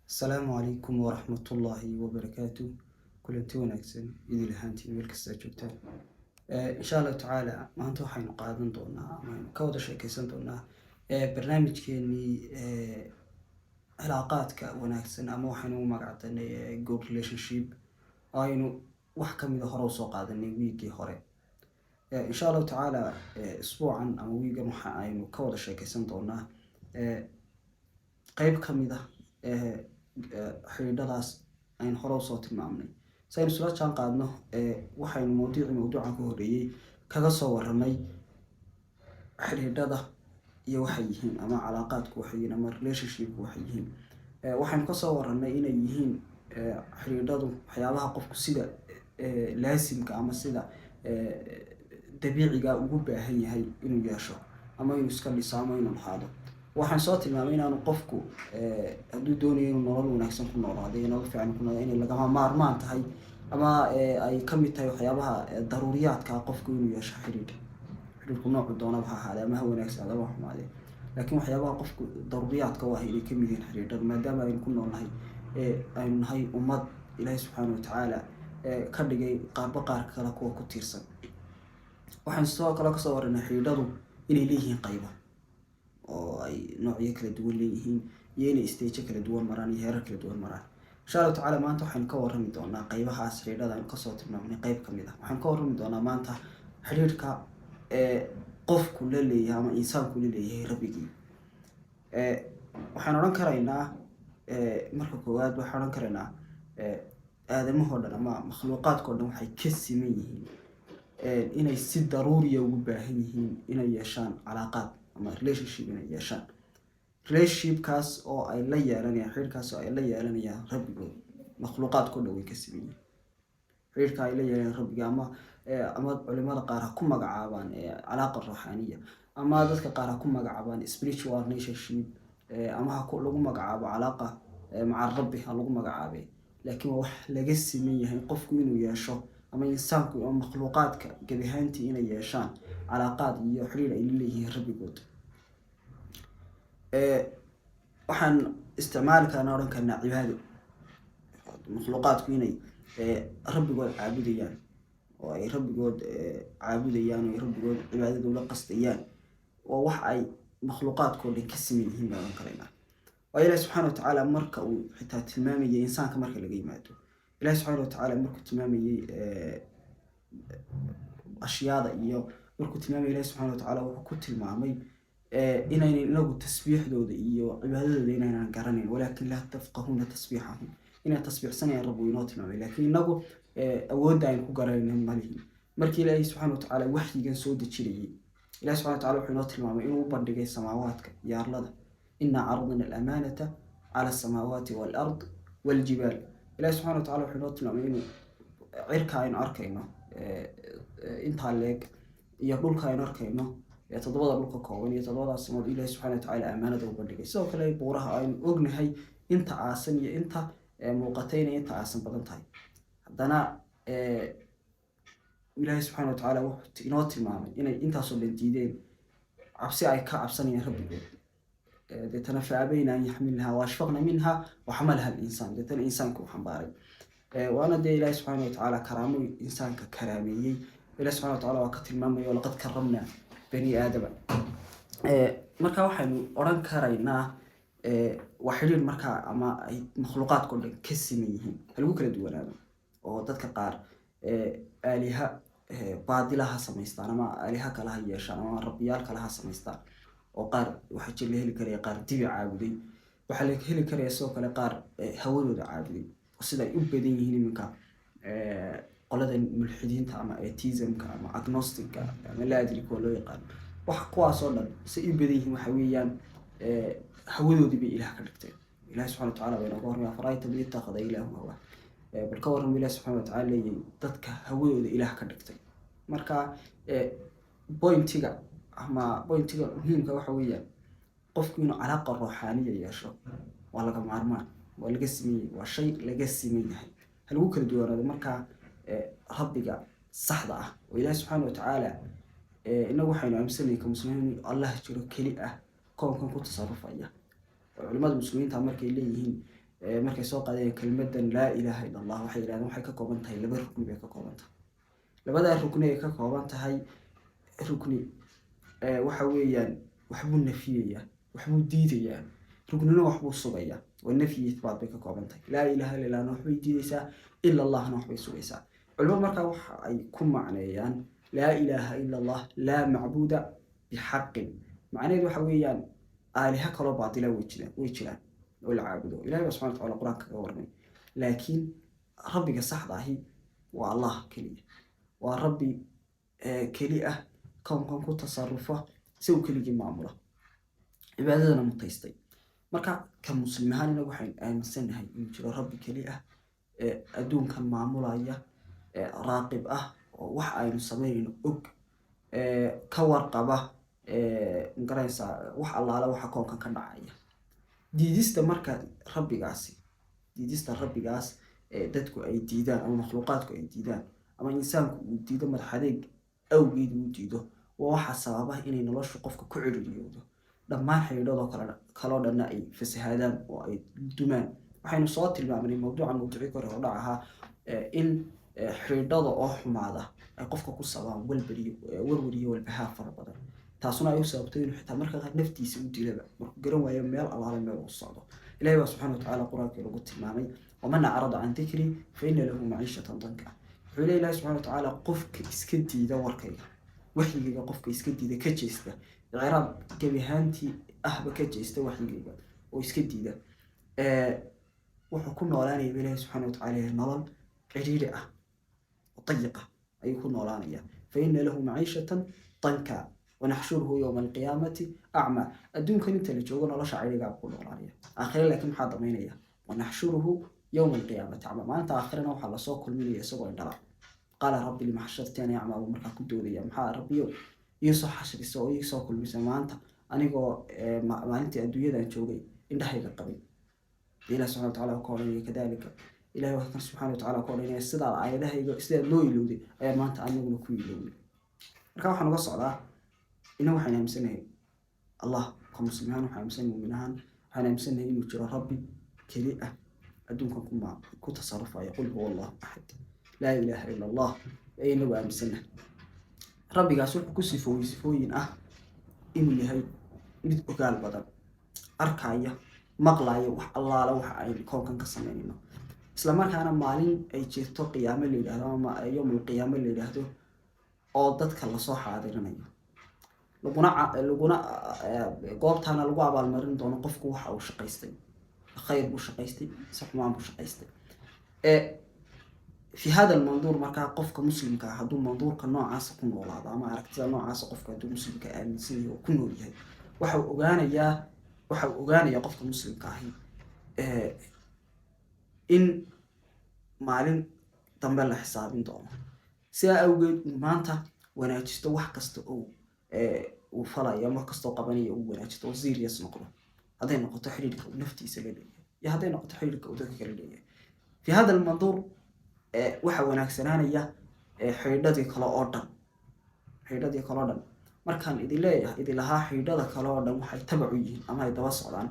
Asalaamu calaykum waraxmatullaahi wabarakaatu. Kulanti wanaagsan idil ahaantiin meel kasta aad joogtaan. Insha Allahu tacaala maanta waxaynu qaadan doonaa ama aynu ka wada sheekeysan doonaa barnaamijkeenii cilaaqaadka wanaagsan ama waxaynu u magacdanay good relationship, oo aynu wax kamida hore usoo qaadanay wiigii hore. Insha Allahu tacaala isbuucan ama wiigan waxa aynu ka wada sheekeysan doonaa qeyb kamid ah xidhiidhadaas aynu hore usoo tilmaamnay, si aynu isula jaan qaadno. Waxaynu mawduucan ka horreeyey kaga soo waramay xidhiidhada iyo waxay yihiin ama calaaqaadku waxay yihiin ama relationshipku waxay yihiin. Waxaynu kasoo waranay inay yihiin xidhiidhadu waxyaabaha qofku sida laasimka ama sida dabiiciga ugu baahan yahay inuu yeesho ama inuu iska dhiso ama inuu lahaado. Waxaan soo tilmaamay inaanu qofku hadduu doonayo inuu nolol wanaagsan ku noolaado iyo nolol fiican ku noolaado, inay lagama maarmaan tahay ama ay kamid tahay waxyaabaha daruuriyaadka qofku inuu yeesho xidhiidh. Xidhiidhku noocu doonaba ha ahaade, ama ha wanaagsanaado ama ha xumaade, laakiin waxyaabaha qofku daruuriyaadka u ah inay kamid yihiin xidhiidhadu, maadaama aynu ku noolnahay, aynu nahay ummad Ilaahay subxaana watacaala ka dhigay qaarba qaarka kale kuwa ku tiirsan. Waxaan sidoo kale kasoo waranay xidhiidhadu inay leeyihiin qaybo oo ay noocyo kala duwan leeyihiin iyo inay stageyo kala duwan maraan iyo heerar kala duwan maraan. Insha Allahu tacala maanta waxaynu ka warrami doonaa qaybahaas xidhiidhada aynu kasoo tilmaamnay qayb kamid ah. Waxaynu ka warrami doonaa maanta xidhiidhka qofku la leeyahay ama insaanku la leeyahay rabbigii. Waxaan odhan karaynaa, marka koowaad waxaan odhan karaynaa aadamahoo dhan ama makhluuqaadka o dhan waxay ka siman yihiin inay si daruuriya ugu baahan yihiin inay yeeshaan calaaqaad ama relationship inay yeeshaan, relationshipkaas oo ay la yeelanayaan, xiriirkaas oo ay la yeelanayaan rabbigood. Makhluuqaadka o dhan way ka siman yihiin xiriirka ay la yeelanayaan rabbiga, ama culimada qaar ha ku magacaabaan calaaqa ruuxaaniya, ama dadka qaar ha ku magacaabaan spiritual relationship, ama ha lagu magacaabo calaaqa maca rabbi ha lagu magacaabe, laakiin waa wax laga siman yahay qofku inuu yeesho ama insaanku ama makhluuqaadka gebi ahaantii inay yeeshaan calaaqaad iyo xiriir ay la leeyihiin rabbigood. Waxaan isticmaali karnaa, odhan karnaa cibaado, makhluuqaadku inay rabbigood caabudayaan oo ay rabbigood caabudayaan oo ay rabbigood cibaadada ula qasdayaan, waa wax ay makhluuqaadkao dhan ka siman yihiin baan odhan karaynaa. Waayo, Ilahi subxaana watacaala marka uu xitaa tilmaamayay insaanka, marka laga yimaado, Ilahi subxaana watacaala markuu tilmaamayey ashyaada iyo markuu tilmaamayay, Ilahi subxana watacaala wuxuu ku tilmaamay inaynan inagu tasbiixdooda iyo cibaadadooda inaynan garanayn, walaakin laa tafqahuuna tasbiixahum. Inay tasbiixsanayaan rabbu inoo tilmaamay, laakiin inagu awoodda aynu ku garanayna malihin. Markii Ilaahi subxana watacaala waxyigan soo dejinayay, Ilahi subxana watacala wuxuu inoo tilmaamay inuu u bandhigay samaawaadka iyo arlada: inaa caradna alamaanata cala asamaawaati waalard waaljibaal. Ilahi subxana watacala wuxuu inoo tilmaamay inuu cirka aynu arkayno intaa leeg iyo dhulka aynu arkayno toddobada dhulka kooban iyo toddobadaas samood Ilahi subxana watacaala amaanada u bandhigay. Sidoo kale buuraha aynu ognahay inta aasan iyo inta muuqatay inay inta aasan badan tahay, haddana Ilaahi subxana watacaala wuxuu inoo tilmaamay inay intaasoo dhan diideen cabsi ay ka cabsanayaan rabbigood. Deetana fa abayna an yaxmilnaha wa ashfaqna minha wa xamalaha alinsaan. Deetana insaanka uu xambaaray. Waana dee Ilaahi subxaana watacaala karaamo insaanka karaameeyey. Ilahi subxana watacala waa ka tilmaamaya: laqad karamna bani aadama. Marka waxaynu odhan karaynaa waa xidhiir markaa ama ay makhluuqaadka o dhan ka siman yihiin. Ha lagu kala duwanaado oo dadka qaar aaliha baadila ha samaystaan ama aaliha kale ha yeeshaan ama rabbiyaal kale ha samaystaan, oo qaar waxaa jir la heli karaya qaar dibi caabuday, waxaa la heli karaya sidoo kale qaar hawadooda caabuday, oo sida ay u badan yihiin iminka qoladan mulxidiinta ama atheismka ama agnosticka ama laa adri kuwa loo yaqaano. Wax kuwaas oo dhan say u badan yihiin waxa weeyaan hawadoodii bay ilaah ka dhigteen. Ilahi subxana watacala baa inooga warramaya: afara'ayta man ittakhada ilaahu hawaa. Bal ka warrama, Ilahi subxana watacala leeyahay, dadka hawadooda ilaah ka dhigtay. Marka pointiga ama pointiga muhiimka waxa weeyaan qofku inuu calaaqa ruuxaaniya yeesho waa laga maarmaan, waa laga siman yahay, waa shay laga siman yahay. Ha lagu kala duwanaado marka rabbiga saxda ah oo Ilaahi subxaana watacaala. Inagu waxaynu aaminsanahay ka muslimiin Allah jiro keli ah koonkan ku tasarufaya, oo culimada muslimiinta markay leeyihiin Markay soo qaadeen kelmaddan "laa ilaaha illa Allah", waxay yidhahdeen waxay ka kooban tahay laba rukni bay ka kooban tahay. Labadaa rukni ay ka kooban tahay, rukni waxa weeyaan waxbuu nafiyayaa, waxbuu diidayaa, ruknina waxbuu sugayaa. Waa nafyi, ithbaat bay ka kooban tahay. "Laa ilaaha illa Allahna waxbay diidaysaa, ila Allahna waxbay sugaysaa. Culimadu markaa waxa ay ku macneeyaan "laa ilaaha illa Allah", laa macbuuda bixaqin. Macnaheedu waxa weeyaan aaliha kaloo baatila way jiraan oo la caabudo. Ilahay baa subxana wataala Qur-aanka kaga warramay, laakiin rabbiga saxda ahi waa Allah keliya. Waa rabbi keli ah, kownkan ku tasarufa, isagu keligii maamula, cibaadadana mutaystay. Marka ka Muslim ahaan inagu waxaynu aaminsannahay inuu jiro rabbi keli ah ee adduunkan maamulaya, raaqib ah, oo wax aynu samaynayno og, ka warqaba, magaranaysaa, wax allaala waxa koonkan ka dhacaya. Diidista marka rabbigaasi, diidista rabbigaas dadku ay diidaan ama makhluuqaadku ay diidaan ama insaanku uu diido, madaxadeeg awgeed uu diido, waa waxaa sababa inay noloshu qofka ku cidhiidhiyowdo, dhammaan xidhiidhadoo kale kaloo dhanna ay fasahaadaan oo ay dumaan. Waxaynu soo tilmaamnay mawduucan mawduucii kore hordhac ahaa in xidhiidhada oo xumaada ay qofka ku sababaan walbariyo, warwar iyo walbahaar fara badan, taasuna ay u sababto inuu xitaa marka qaar naftiisa u dilaba, markuu garan waayo meel allaale meel uu socdo. Ilahi baa subxana watacaala Qur-aankii lagu tilmaamay: "Waman acrada can dikrii fa ina lahu maciishatan danka." Wuxuu leeyahy Ilahi subxana watacaala, qofka iska diida warkayga, waxyigayga, qofka iska diida, ka jeesta, icraab gebi ahaantii ahba ka jeesta waxyigayga oo iska diida, wuxuu ku noolaanaya ba Ilahi subxana watacaala nolol cidhiidhi ah oo dayiqa ayuu ku noolaanaya. "Fa ina lahu maciishatan danka wanaxshuruhu yowma alqiyaamati acmaa." Adduunkan inta la joogo nolosha cidhigaa ku noolaanaya. Aakhire laakiin maxaa damaynaya? "Wanaxshuruhu yowma alqiyaamati acmaa." Maalinta aakhirena waxaa lasoo kulminaya isagoo indhala. "Qaala rabbi lima xashartani acmaa" buu markaa ku doodaya. Maxaa, Rabbiyow, iisoo xashrisa oo iisoo kulmisa maanta anigoo maalintii adduunyadan joogay indhahayga qabay? Ilah subxana watacala ka odhanaya, kadalika Ilahi waa kan subxana watacala ka odhanaya, sidaad aayadahayga sidaad loo ilowday ayaa maanta anaguna ku ilownay. Marka waxaan uga socdaa, inna waxaan aaminsanahay Allah. Ka Muslim ahaan waxaan aaminsanahay, mumin ahaan waxaan aaminsanahay inuu jiro rabbi keli ah, adduunkan ku tasarufaya. "Qul huwa Allahu axad, laa ilaaha illa Allah" ayay inagu aaminsanahay. Rabbigaas wuxuu ku sifoowey sifooyin ah inuu yahay mid ogaal badan, arkaya, maqlaya wax allaala waxa aynu koonkan ka sameynayno, isla markaana maalin ay jirto qiyaamo la yidhahdo ama yowmul qiyaamo la yidhaahdo oo dadka lasoo xaadirinayo, laguna goobtaana lagu abaalmarin doono qofku waxa uu shaqaystay, khayr buu shaqaystay mise xumaan buu shaqaystay. Fi hada almanduur, markaa qofka Muslimka ah hadduu manduurka noocaasa ku noolaado ama aragtida noocaasa qofka hadduu Muslimka aaminsan yahay oo ku nool yahay, waxa uu ogaanayaa qofka Muslimka ahi in maalin dambe la xisaabin doono. Sidaa awgeed uu maanta wanaajisto wax kasta oo uu falayo ama wax kastoo qabanayo uu wanaajisto oo serious noqdo, hadday noqoto xidhiidhka uu naftiisa la leeyahay iyo hadday noqoto xidhiidhka uu dadka kala leeyahay. Fi hada almanduur waxaa wanaagsanaanaya xidhiidhadii kale oo dhan. Xidhiidhadii kale oo dhan markaan idin leeyahay, idin lahaa, xidhiidhada kale oo dhan waxay tabacu yihiin ama ay daba socdaan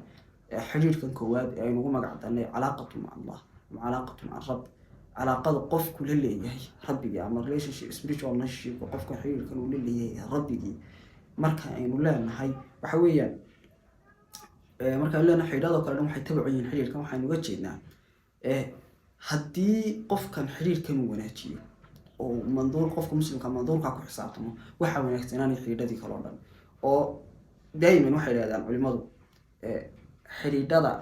xidhiidhkan koowaad ee aynu ugu magac darnay calaaqatu maca Allah ama calaaqatu maca Rabb, calaaqada qofku la leeyahay rabbigii ama relationship, spiritual relationship, qofka xidhiidhkan uu la leeyahay rabbigii. Marka aynu leenahay waxa weeyaan, markaan leenahay xidhiidhada kale dhan waxay tabacu yihiin xidhiidhkan, waxaynu uga jeednaa haddii qofkan xidhiidhkan uu wanaajiyo oo manduur qofka Muslimka manduurkaa ku xisaabtamo, waxaa wanaagsanaanaya xidhiidhadii kale oo dhan. Oo daa'iman waxay yidhahdaan culimadu, xidhiidhada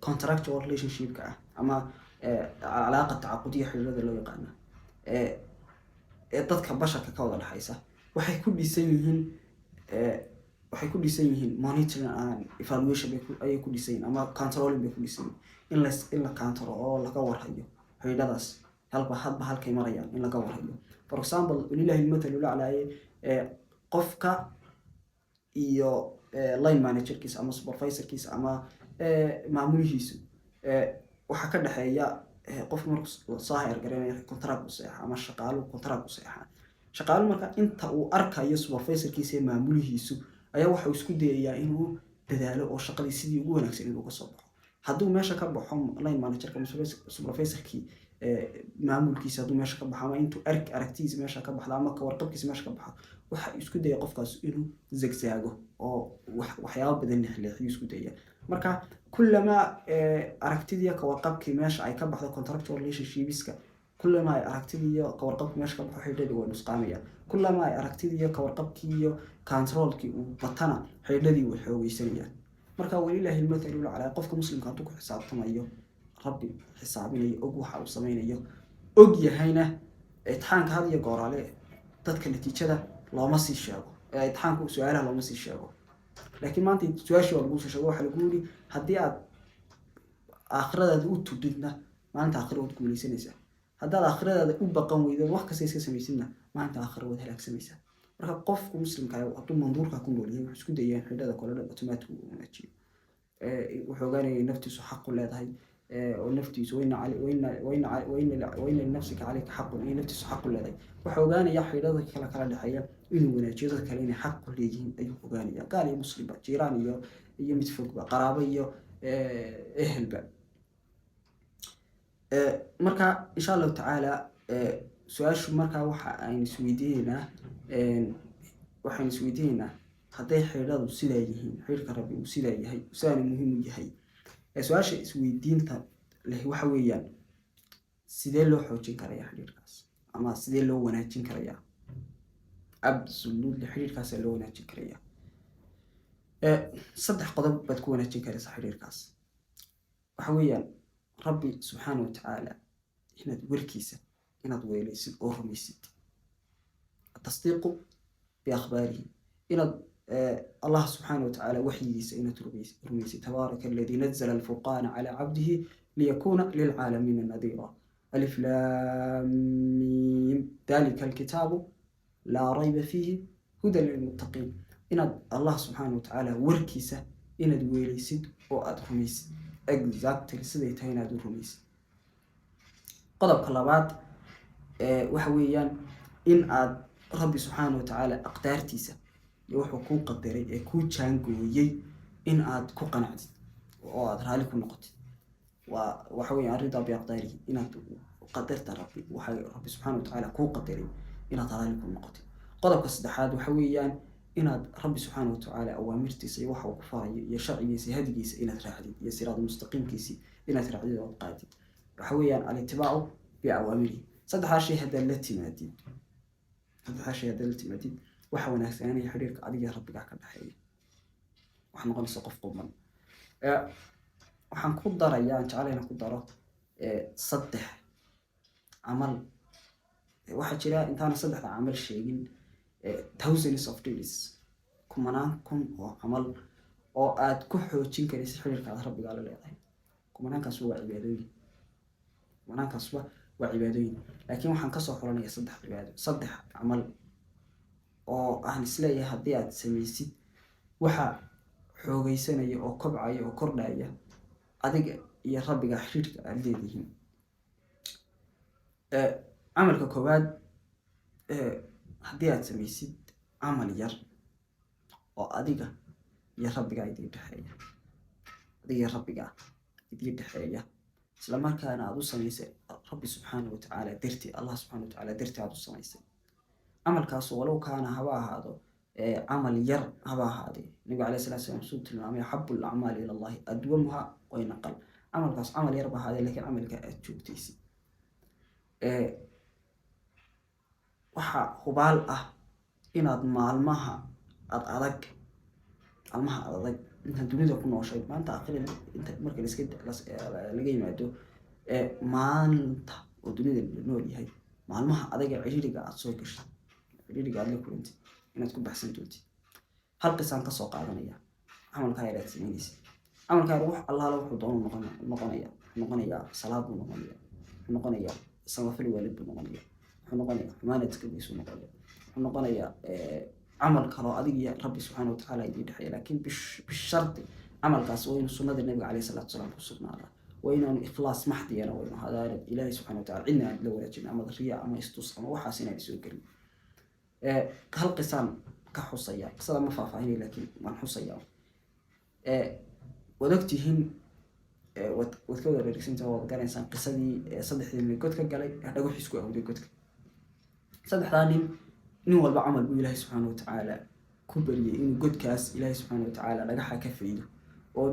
contractual relationship-ka ah ama calaaqa tacaqudiya, xidhiidhada loo yaqaana ee dadka basharka ka wada dhexaysa, waxay ku dhisan yihiin monitoring and evaluation ayay ku dhisan yihiin ama controlling bay ku dhisan yihiin, in la control oo laga warhayo xidhiidhadaas halba hadba halkay marayaan in laga warhayo. For example, walilahi almathalu laclaaye, qofka iyo line managerkiisa ama supervisorkiisa ama maamulihiisu waxaa ka dhexeeya, qofka markuu soo hire garanayo contract u seexa ama shaqaaluhu contract u seexa. Shaqaaluhu marka inta uu arkayo supervisorkiisa iyo maamulihiisu ayaa waxau isku dayayaa inuu dadaalo oo shaqadii sidii ugu wanaagsan inuu ka soo baxo. Hadduu meesha ka baxo line managerka ama supervisorkii, maamulkiisa hadduu meesha ka baxo ama intuu aragtidiisa meesha ka baxdo ama kawarqabkiisa meesha ka baxo, waxa isku daya qofkaas inuu zigzaago oo waxyaabo badan leexleexiyo isku daya. Marka kullamaa aragtidii kawarqabkii meesha ay ka baxdo, contractual relationshipska, kullamaa ay aragtidii iyo kawarqabkii meesha ka baxo, xidhiidhadii way nusqaamayaan. Kullamaa ay aragtidii iyo kawarqabkii iyo controlkii uu batana, xidhiidhadii way xoogeysanayaan. Marka ولله المثل الأعلى, qofka muslimka hadduu ku xisaabtamayo Rabbi xisaabinayo, og waxa uu sameynayo, og yahayna itixaanka had iyo gooraale dadka natiijada looma sii sheego, itixaanku su-aalaha looma sii sheego, laakiin maanta su-aashii waa lagu sii sheego. Waxaa lagu yiri, haddii aad aakhiradaada u tudhidna, maalinta aakhira waad guuleysanaysaa. Haddaad aakhiradaada u baqan weydo, wax kasta iska samaysidna, maalinta aakhira waad halaagsamaysaa. Marka qofku muslimka ah hadduu manduurka ku nool yahay, wuxuu isku dayaa in xidhada kale dhan automatic uu wanaajiyo. Wuxuu ogaanaya in naftiisu xaq u leedahay, oo naftiisu وإن لنفسك عليك حق, in naftiisu xaq u leedahay. Wuxuu ogaanaya xidhada kale kala dhexeeya inuu wanaajiyo, dad kale inay xaq u leeyihiin ayuu ogaanaya, gaal iyo muslimba, jiiraan iyo mid fogba, qaraabo iyo ehelba. Marka insha Allahu tacaala, su-aashu markaa waxa aynu isweydiineynaa, waxaynu isweydiineynaa, hadday xidhadu sidaa yihiin, xidhka Rabbi uu sidaa yahay, sidaana muhiim u yahay, su-aasha isweydiinta leh waxa weeyaan, sidee loo xoojin karayaa xidhiidhkaas ama sidee loo wanaajin karayaa? Absolutely, xidhiidhkaasaa loo wanaajin karayaa. Saddex qodob baad ku wanaajin karaysaa xidhiidhkaas. Waxa weeyaan, Rabbi subxaana wa tacaala inaad warkiisa inaad weelaysid oo rumaysid, التصديق بأخباره, inaad Allah subxaana wa tacaala waxyigiisa inaad rumaysid. تبارك الذي نزل الفرقان على عبده ليكون للعالمين نذيرا، ألف لام ميم، ذلك الكتاب لا ريب فيه، هدى للمتقين. Inaad Allah subxaana wa tacaala warkiisa inaad weelaysid oo aad rumaysid, exactly siday tahay inaad u rumaysid. Qodobka labaad waxa weeyaan in aad Rabbi subxaana wa tacaala aqdaartiisa iyo wuxuu kuu qadaray ee kuu jaangooyey in aad ku qanacdid oo aad raali ku noqotid. Waa waxa weeyaan الرضا بأقداره, inaad qadarta Rabbi, waxay Rabbi subxaana wa tacaala kuu qadaray, inaad raali ku noqotid. Qodobka saddexaad waxa weeyaan inaad Rabbi subxaana wa tacaala awaamirtiisa iyo waxa uu ku farayo iyo sharcigiisa iyo hadigiisa inaad raacdid, iyo siraad mustaqiimkiisii inaad raacdid oo aad qaadid. Waxa weeyaan الاتباع بأوامره. Saddexdaa shay haddaad la timaadid, saddexdaa shay haddaad la timaadid, waxa wanaagsananaya xidhiirka adiga rabbigaa ka dhexeeya. Waxaad noqonaysa qof quman. Waxaan ku darayaa, aan jeclay inaan ku daro saddex camal. Waxaa jira, intaana saddexda camal sheegin, thousands of deeds, kumanaan kun oo camal oo aad ku xoojin karaysid xidhiirka aad rabbigaa la leedahay. Kumanaankaasba waa cibaadooyin, kumanaankaasba waa cibaadooyin, laakiin waxaan kasoo xulanaya saddex cibaado, saddex camal oo aan isleeyahay haddii aad samaysid, waxa xoogeysanaya oo kobcaya oo kordhaya adiga iyo rabbiga xiriirka aada leedihiin. Camalka koowaad, haddii aad samaysid camal yar oo adiga iyo rabbigaa idiin dhexeeya, adiga iyo rabbigaa idiin dhexeeya, isla markaana aad u samaysay Rabbi subxaana wa tacaala dartii, Allah subxana wa tacaala dartii aad u samaysay, camalkaasu ولو كان haba ahaado, camal yar haba ahaadee. Nabiga عليه الصلاة والسلام suu tilmaamay: أحب الأعمال إلى الله أدومها وإن قل. Camalkaas camal yar ba ahaadee, lakiin camalka aad joogtaysid, waxaa hubaal ah inaad maalmaha ad adag, maalmaha ad adag intaad dunida ku nooshay, maanta aakhira inta marka laska laga yimaado, maanta oo dunida la nool yahay, maalmaha adag ee ciriiriga aad soo gashay, ciriiriga aad la kulantid, inaad ku baxsan doontid. Hal qisaan kasoo qaadanaya. Camalkaa yar aad samaynaysid, camalkaa yar wax allaala wuxuu doonu noqonaya. Wuxuu noqonayaa salaad buu noqonaya, wuxuu noqonayaa samafal waalid buu noqonaya, wuxuu noqonayaa xumaanaad iska geysuu noqonaya, wuxuu noqonayaa camal kaloo adig iyo Rabbi subxaana watacaala idiin dhexeeya. Laakiin bisharti, camalkaas waa inuu sunnada Nabiga عليه الصلاة والسلام ku sugnaadaa, waa inaanu ikhlaas maxdiyana, waa inu hadaanad Ilaahay subxana watacala cidna aan la wadaajin ama riya ama istus ama waxaas inaan isoo gelin. Hal qisaan ka xusaya, qisada ma faahfaahinay, laakiin waan xusaya. Waad ogtihiin. Waad ka wada dheregsantaha, waad garaysaan qisadii saddexdii nin godka galay ee dhagaxiis ku awday godka. Saddexdaa nin, nin walba camal buu Ilaahay subxaana watacaala ku bariyey inuu godkaas Ilaahay subxaana watacaala dhagaxa ka faydo, oo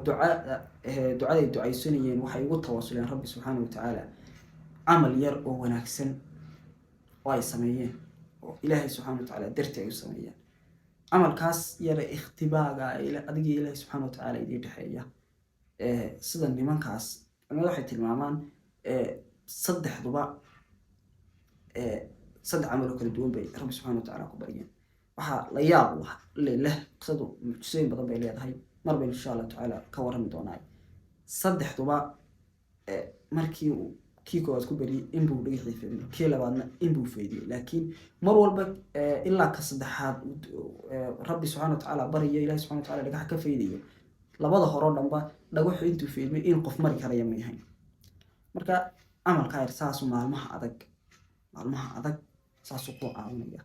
ducaday ducaysanayeen waxay ugu tawasuleen Rabbi subxaana watacaala camal yar oo wanaagsan oo ay sameeyeen oo Ilaahay subxaana watacaala dartii ay u sameeyeen. Camalkaas yara ikhtibaaga adiga Ilaahay subxaana watacaala idiin dhexeeya. Sida nimankaas, culimadu waxay tilmaamaan saddexduba saddex camal oo kala duwan bay Rabbi subxana watacaala ku baryeen. Waxaa la yaab leh, qisadu mucjisooyin badan bay leedahay, mar baynu insha Allahu tacaala ka warrami doonaa. Saddexduba markii uu kii koowaad ku bariyey inbuu dhagaxii faydiyey, kii labaadna inbuu faydiyey, laakiin mar walba ilaa ka saddexaad Rabbi subxana watacaala baryayo, Ilahi subxana wataala dhagaxa ka faydayo, labada horoo dhanba dhagaxu intuu faydmay in qof mari karaya ma yahayn. Marka camalkaa yar saasuu maalmaha adag saasuu kuu caawinaya.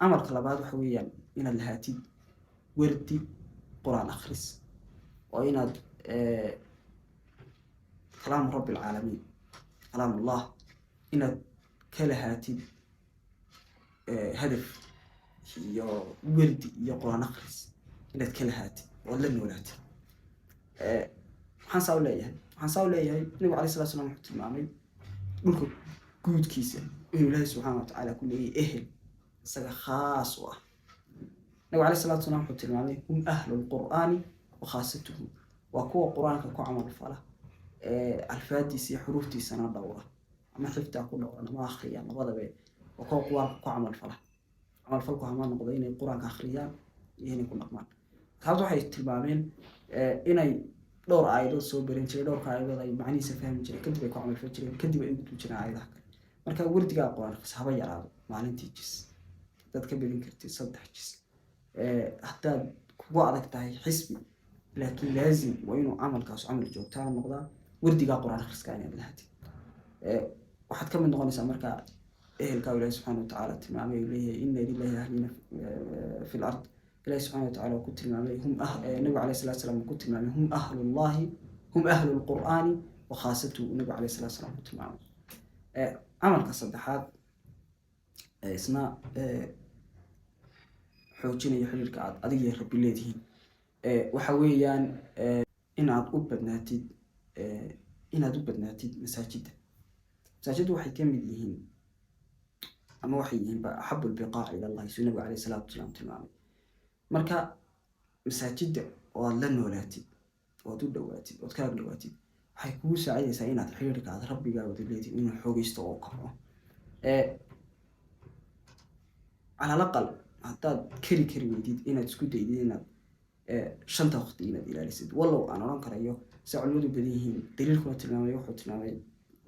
Camalka labaad waxa weeyaan inaad lahaatid wardi Qur-aan akhris, oo inaad kalaamu rabbi alcaalamiin, kalaam Allah, inaad ka lahaatid hadaf iyo werdi iyo Qur-aan akhris inaad ka lahaatid ood la noolaatid. Waxaan saa u leeyahay, Nabigu alayh salatu slam wuxuu tilmaamay dhulka guudkiisa inuu Ilaahay subxaana watacaala ku leeyahay ehel isaga khaas u ah. Nabigu alayh salatu salam wuxuu tilmaamay: "Hum ahlu lqur'aani wa khaasatuhum." Waa kuwa Qur-aanka ku camal fala, alfaadiisa iyo xuruuftiisana dhowra, ama xifdaa ku dhowran ama akhriyaan, labadabe. Waa kuwa Qur-aanka ku camal fala. Camalfalku hama noqdo inay Qur-aanka akhriyaan iyo inay ku dhaqmaan. Asxaabtu waxay tilmaameen inay dhowr aayadood soo baran jireen, dhowrka aayadood ay macnihiisa fahmi jireen, kadib ay ku camalfali jireen, kadib ay u gudbi jireen aayadaha kale. Marka wardigaa Qur-aan akhris haba yaraado, maalintii jis haddaad ka badin kartid, 3 jis haddaad kugu adag tahay xisbi, laakiin laazim waa inuu camalkaas camal joogtaa noqdaa. Wardigaa Qur-aan akhriska inaad lahatid, waxaad ka mid noqonaysaa marka ehelkaa Ilahi subxaana watacaala tilmaamay uu leeyahay: "Ina lillahi ahlina fi lard." Ilahi subxana watacaala uu ku tilmaamay hum ah, Nabigu alayh salatu salam uu ku tilmaamay: "Hum ahlullahi, hum ahlu lqur'aani wa khaasatuhu." Nabigu alayh salatu salam ku tilmaamay. Camalka saddexaad isna xoojinaya xiriirka aad adiga iyo Rabbi leedihiin waxa weeyaan inaad u badnaatid masaajidda. Masaajiddu waxay ka mid yihiin ama waxay yihiin ba axabu lbiqaac ila Allahi, suu Nabigu alayh salaatu wasalaam tilmaamay. Marka masaajidda oo aad la noolaatid, oo aad u dhawaatid, ood ka ag dhawaatid, waxay kugu saacidaysaa inaad xiriirka aad rabbigaa wada leedihin inuu xoogeysto oo kobco. Calal aqal haddaad kari kari weydid inaad isku daydid inaad shanta waqti inaad ilaalisid, wallow aan odhan karayo se culimadu badan yihiin, daliilkuna tilmaamay, wuxuu tilmaamay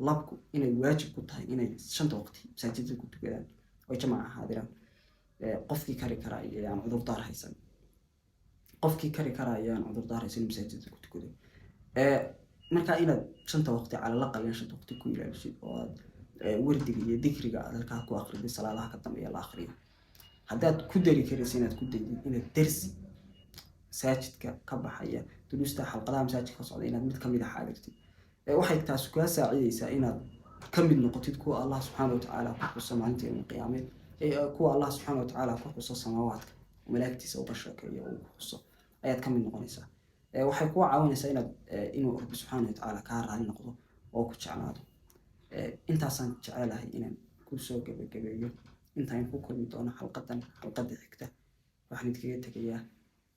labku inay waajib ku tahay inay shanta waqti masaajidda ku tukadaan oy jamaca xaadiraan. Qofkii kari karaa iyo aan cudurdaar haysan, qofkii kari karaya aan cudurdaar haysan masaajidda ku tukado. Marka inaad shanta waqti, calal aqal inaad shanta waqti ku ilaalisid, oo aad wardiga iyo dikriga aad halkaa ku akridid, salaadaha ka dambeeya la akriyo. Haddaad ku dari karaysa, inaad ku daydid inaad dersi masaajidka ka baxaya, duruusta xalqadaha masaajidka ka socda, inaad mid kamid a xaadirtid, waxay taasi kaa saacidaysaa inaad ka mid noqotid kuwa Allah subxaana watacaala ku xuso maalinta yowma qiyaameed, kuwa Allah subxaana watacaala ku xuso samaawaadka, malaagtiisa uga sheekeeyo uu ku xuso ayaad ka mid noqonaysaa. Waxay kuga caawinaysaa inuu Rabbi subxaana watacaala kaa raali noqdo oo ku jeclaado. Intaasaan jecelahay inaan kusoo gabagabeeyo. Intaan ku kulmi doono xalqadan xalqada xigta, waxaan idinkaga tegayaa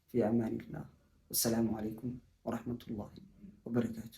fi amaan illah. Wassalaamu calaykum waraxmat ullahi wabarakaatu.